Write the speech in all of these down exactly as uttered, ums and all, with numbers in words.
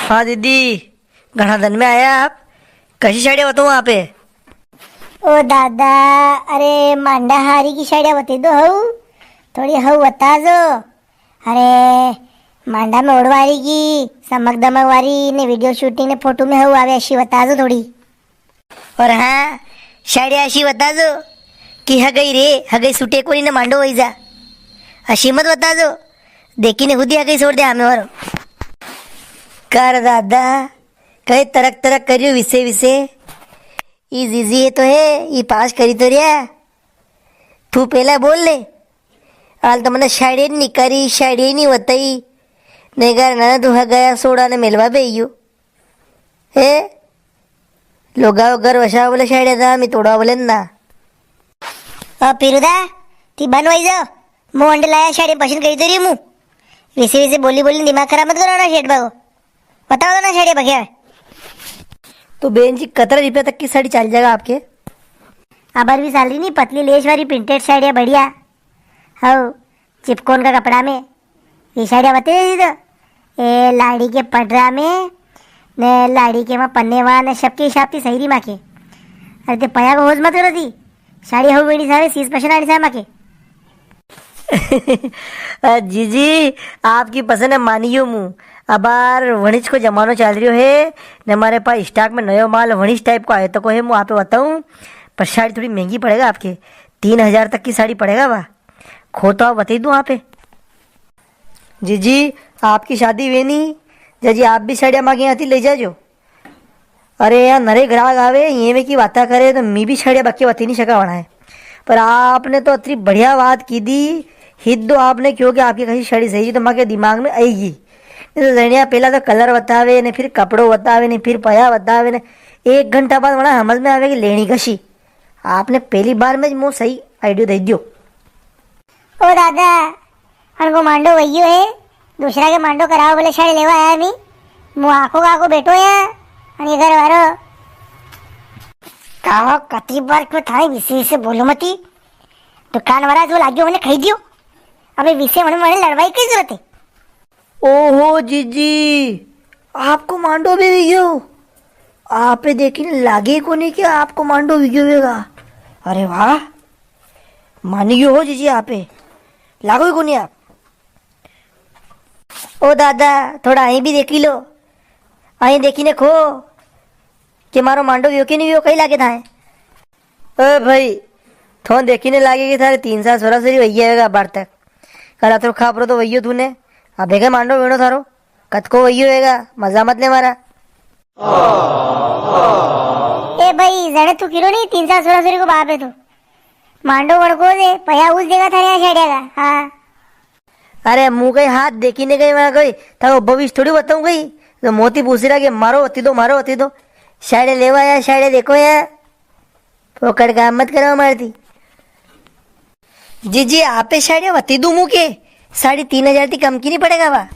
हाँ दीदी, घणा दन में आया आप, कसी साड़िया बताऊँ आपे? ओ दादा, अरे मांडा हारी की साड़िया बतई दो हऊ, थोड़ी हऊ बता जो। अरे मांडा में ओढ़वारी की, समक दमक वारी ने video shooting ने photo में हऊ आवे अशी बता जो थोड़ी। और हाँ, साड़िया अशी बता जो कि हगई रे, हगई सूटे कोनी ने मांडो वई जा। अशी मत बता जो, देखी ने खुद ही हगई छोड़ दे हमें वारो। कर दादा, कई तरक तरक करियो विसे विसे। ई जीजी ये तो है, ई पास करी तो रिया। तू पेला बोल ले। हाल तो मने साड़िया नी करी, साड़िया नी वतई। ने घर ना तू हगया सोड़ा ने मिलवा बेइयो। हे? लोगा घर वसा बोले साड़िया था, मी तोड़ा बोले ना। आ पिरुदा, ती बन वई जाओ। मु अंडे लाया साड़िया पसंद करी तो री मु। विसे विसे बोली बोली दिमाग खराब मत करो ना शेठ बाबू। बताओ तो ना साड़िया बगिया। तो बेन जी, कतरा रुपया तक की साड़ी चाल जागा आपके? अबार भी चाल री नी, पतली lace वारी printed साड़िया बढ़िया। हव, चिपकोन का कपड़ा में। ये साड़िया बतई दी तो। ए, लाड़ी के पडरा में, ने लाड़ी के मां पन्नेवा, ने सबके हिसाब ती सई री माके। अरे ते पया को होश मत करो ती। साड़ी हऊ वेणी सावे, चीज पसंद आणी सावे माके। अ, जीजी, आपकी पसंद है मानियो मु। अबार वणिज को जमानो चाल रियो है, ने मारे पास stock में नयो माल वणिज type को आयो तो को है, मु आपे बताऊं, पर साड़ी थोड़ी महंगी पड़ेगा आपके, तीन हजार तक की साड़ी पड़ेगा बा। खो तो आप बतई दूं आपे। जीजी, आपकी शादी वे नी, जीजी आप भी साड़िया माके यहाँ थी ले जाजो। अरे यार, नरे ग्राहक आवे, ये वे की बाता करे, तो मी भी साड़िया बाकी बतई नी सका वणा है। पर आपने तो अतरी बढ़िया बात की दी, हित दो आपने क्यों कि आपकी कसी साड़ी सई, तो माके दिमाग में आई गई। नी तो जणिया पेला तो colour बतावे ने, फिर कपड़ो बतावे ने, फिर पया बतावे ने, एक घंटा बाद वणा समझ में आवे कि लेणी कसी। आपने पेली बार में ज मो सही idea दई दियो। ओ दादा, अनको मांडो वइयो है, दूसरा के मांडो करावा बोले साड़ी लेवा आया मी। मु आखो का आखो बैठो है, अने घर वारो। कहो, कती बार क्यों थाने विसे विसे बोलो मती? दुकान वाला जो लाग्यो, मने खाई दियो। अबे विसे मने, मने लड़वाई की जरूरत है? ओहो जीजी, आपको मांडो भी हुई गयो? आपे देखी ने लागे ही कोनी कि आपको मांडो हुई गयो होगा। अरे वाह, मानी गयो हो जीजी आपे, लागो ही कोनी आप। ओ दादा, थोड़ा आई भी देखी लो, आई देखी ने खो कि मारो मांडो व्यो के नी व्यो, कई लागे थाए। ओ भाई, थो देखी ने लागे कि थारे तीन साल सोरा सोरी वही होगा बार तक। कल अतरो खापरो तो वही हो तूने, अबे के मांडो वेणो थारो, कतको वही होएगा, मजा मत ले मारा। ए भाई, जणे तू किरो नी, तीन साल सोरा सोरी को बाप है तू। मांडो वणको दे, पया उस देगा थारे यहाँ छेड़ेगा। हाँ। अरे, मु कई हाथ देखी ने गई, वहां गई, थारो भविष्य थोड़ी बताऊं गई। तो मोती पूछ रहा कि मारो वती दो, मारो वती दो। साड़े लेवा या, साड़े देखो या। फोकट काम मत करो मारती। जीजी, आपे साड़े वती दू मु के, साढ़े तीन हजार थी कम की नी पड़ेगा वा।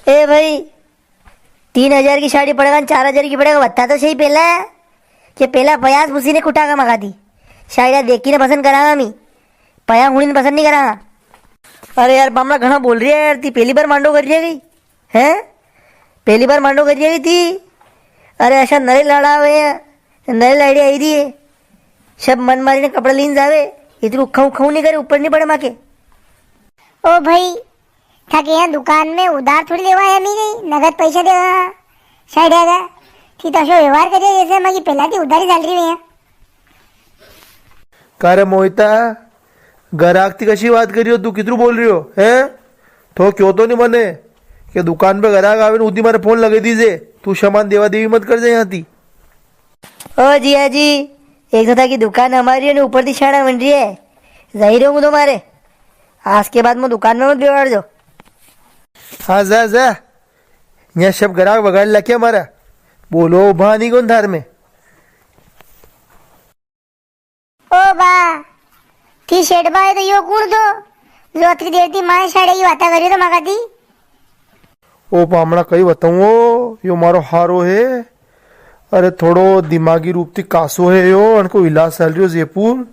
ए भाई, तीन हजार की साड़ी पड़ेगा, चार हजार की पड़ेगा, बता तो सही पहला। के पहला पयास पुसी ने कुटा का मगा दी। साड़िया देखी ने पसंद करांगा मी, पया हुणी ने पसंद नी करांगा। अरे यार, बामणा घणा बोल रही है यार, ती पहली बार मांडो कर रही है गई, हैं? पहली बार मांडो कर रही है गई ती? अरे, ऐसा नरे लाड़ा आवे है, नरे लाड़ी आई रही है, सब मन मारी ने कपड़ा लीन जावे, इतरू खाऊ खाऊ नी करे, ऊपर नी पड़े माके। ओ भाई, थाके यहाँ दुकान में उधार थोड़ी लेवा आया मी गई, नगद पैसा देवा साड़िया का। थी तो असो व्यवहार करियो जैसे माकी पहला थी उधारी चाल रही है यहाँ। का रे मोहिता, ग्राहक थी कशी बात करियो, तू कितरू बोल रियो, हैं? थो क्यों तो नी मने के दुकान पे ग्राहक आवे ने उदी मारे फोन लगे दीजे, तू सामान देवा देवी मत कर जा यहाँ थी। ओ जिया जी, एक तो थाकी दुकान हमारी है ने ऊपर थी शाणा बन रही है, जाई रहूं तो मारे। आज के बाद मैं दुकान में मत बिगाड़ जो। हाँ, जा, जा। यहाँ सब ग्राहक बगाड़ लख्या मारा। बोलो, भानी कौन थार में? ओ बा, थी सेठ बा, ये तो यो कुण थो, जो अतरी देर थी माए साड़े की बातें करियो तो मगा थी? ओ पामणा, कई बताऊं, ओ, यो मारो हारो है। अरे, थोड़ो दिमागी रूप थी कासो है यो, अनको इलाज चाल रियो जयपुर।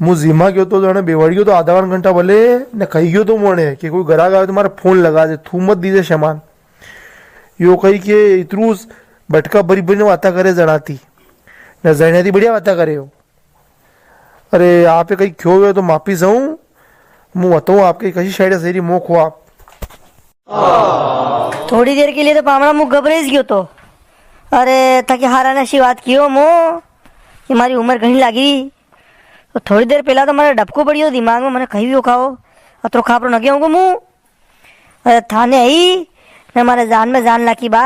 मु जिमा गयो तो जाने बेवाड़ी गयो तो आधा घंटा भले, ने कही गयो तो मोने कि कोई ग्राहक आवे तो मारे फोन लगा दे, थू मत दीजे सामान। यो कही के इतरूस बटका भरी भरी वाता करे जणाती, न जणिया थी बढ़िया वाता करे हो। अरे, आपे कई क्यो हुयो तो माफी चाहूं। मु बताऊं आपके कशी साइड सही मो खो आप। थोड़ी देर के लिए तो पामणा मु घबराई गयो तो। अरे, थाके हारा ने अशी बात कियो मो कि मारी उम्र घणी लागी। तो थोड़ी देर पहला तो मारे डबको पड़ियो दिमाग में, मने कही भी खाओ, अतरो खापरो न गयो मु। अरे, थाने आई ने मारे जान में जान लाकी बा।